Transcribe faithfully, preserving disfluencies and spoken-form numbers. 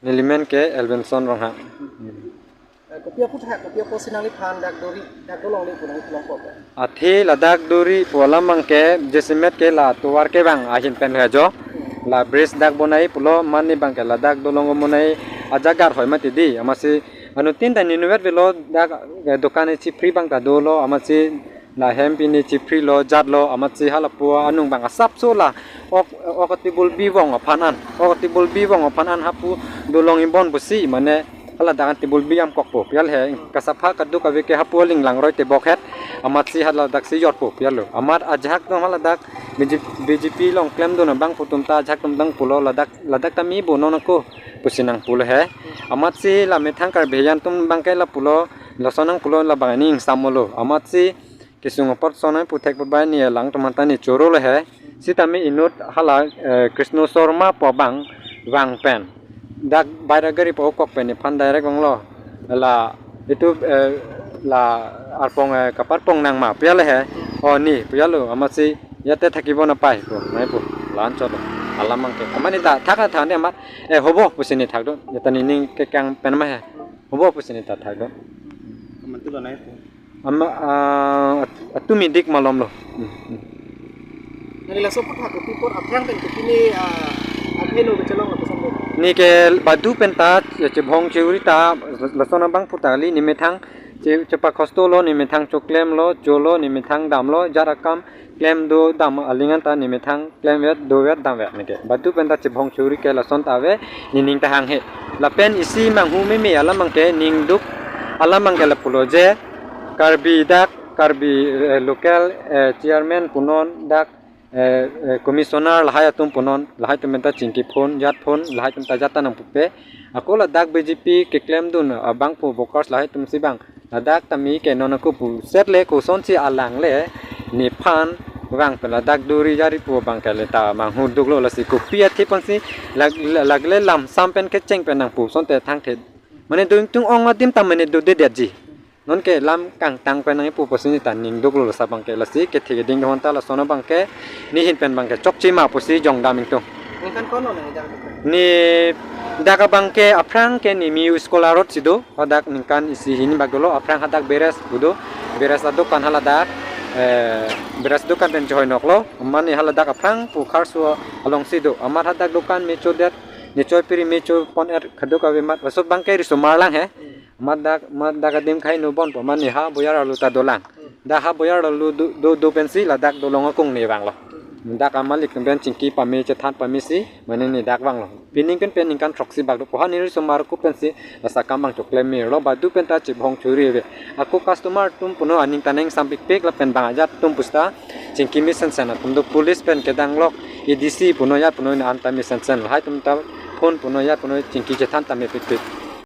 Neli men ke Elvinson Ronghang. Eh, kopi aphuthak, kopi apotsi nangliphan dak dori, dak dolongle pu nangthan longpo? Athe ladak dori pu alam abangke jasemet ke la tovar kevang ahin pen lo jo. La bridge dak bonai pulo, mane abangke ladak dolong bonai ajaga hoi mati dei. Amatsi anuttin ta neli inutvet avelo dak, eh, dokan isi free abang ta dolo, amatsi lahem pini chipri lo, jat lo, amatsi halapu anung abang asapso la ok, ok table bivong aphan an, ok table bivong aphan an hapu dolong ibon pusi, mane haladak an table bi am kokpo pu ya le he. Kasapha kaduk ave ke hapu aling langroi tebok het, amatsi haladaksi jotpo pu ya lo. Amat ajahak atum haladak B J P, B J P along klemdun abang pu atum ta ajahak atum abang pulo ladak, ladak ta me bo non ako pusi nangpulo he. Amatsi la methang Karbi atum abangke la pulo, lason nangpulo, labang ne ingsam lo. Amatsi kesung apot son nangputhek put bai ne alang atum anta ne choro lo he. Sitame inut hala, eh, Krishna Sharma pu abang vang pen dak baira gari pu okok pen nephan direct vanglo. La itu, eh, la arpong, eh, kaparpong nang ma pu ya le he. O ne pu ya lo, amatsi ya te thakibo na pai pu, nai pu. La-an chot lo. Alam abangke. Mane ta thak na than de amat, eh, hobo pusi ne thak do. Ya ta nening kekang pen ma he. Hobo pusi ne ta thak do. Amat tu lo nai pu. Ama, ah, at-, atum idik malom lo. Hmm, hmm. Neli laso aphuthak kopi apot aphrang pen kopi ne, ah, akheno kechelong lapuson lo? Ne ke badu pen ta, ya, chebhong chewri ta, lason abang aphuthak kali, ne methang che-, chepakhosto lo, ne methang choklem lo, cholo, ne methang damlo, jat akam klem do dam aling anta ne methang klemvet, dovet, damvet ne ke. Badu pen ta chebhong chewri ke lason ta ave, nening ta hang he. Lapen isi manghu meme alam abangke, ningduk alam abangke la pulo je, Karbi dak, Karbi, eh, local, eh, chairman punon dak, eh, eh, commissioner lahai atum punon, lahai atum pen ta chingki phone, jat phone, lahai atum ta jat ta nangpupe. Ako ladak B J P keklemdun abang pu workers lahai atumsi abang ladak tame ke non ako puset le, kosonsi alang le nephan vang pen ladak dori jari pu abangke le ta manghu duk lo, lasi kopi athe pensi lag-, lag-, lagle lamsam pen kecheng pen nangpu asonte thangthe. Mane do ingtung ong adim ta mane dodedetji. Non ke lam kangtang pen nangpu pusi ne ta ning duk lo, lasi abangke lasi kethe keding do hon ta lason abangke ne ahin pen abangke chokche ma pusi jongdam ingtung. Ningkan ko-an lo nangdak? Ne dak abangke aphrang ke ne me-o school arotsi do, hadak ningkan isi hini bak dolo, aphrang hadak Beres pu do, Beres adokan haladak, eh, Beres dokan pen chehoi nok lo, mane haladak aphrang pu Kharso alongsi do, amat hadak dokan me chodet, ne choi piri me choi pon-et kaduk ave amat, laso abangke risomar lang he, amat dak, amat dak adim khai nu bon pu mane ha boyar arlo ta dolang. Dak ha boyar arlo do, do, do pensi ladak dolong akung ne vanglo. Dak amalik pen chingki pame chethan pamesi, mane ne dak vanglo. Pining pen pen ningkan throksi bak do pu ha ne risomar ako pensi laso akam abang choklem me lo, badu pen ta chebhong chewri ave. Ako customer atum punon aning ta nangsampikpik lapen bang ajat atum pusta chingki mesen sen atum do, police pen kedang lok, A D C punon ajat punon anta mesen sen. Lahai atum ta phone punon ajat punon chingki chethan ta mepikpik.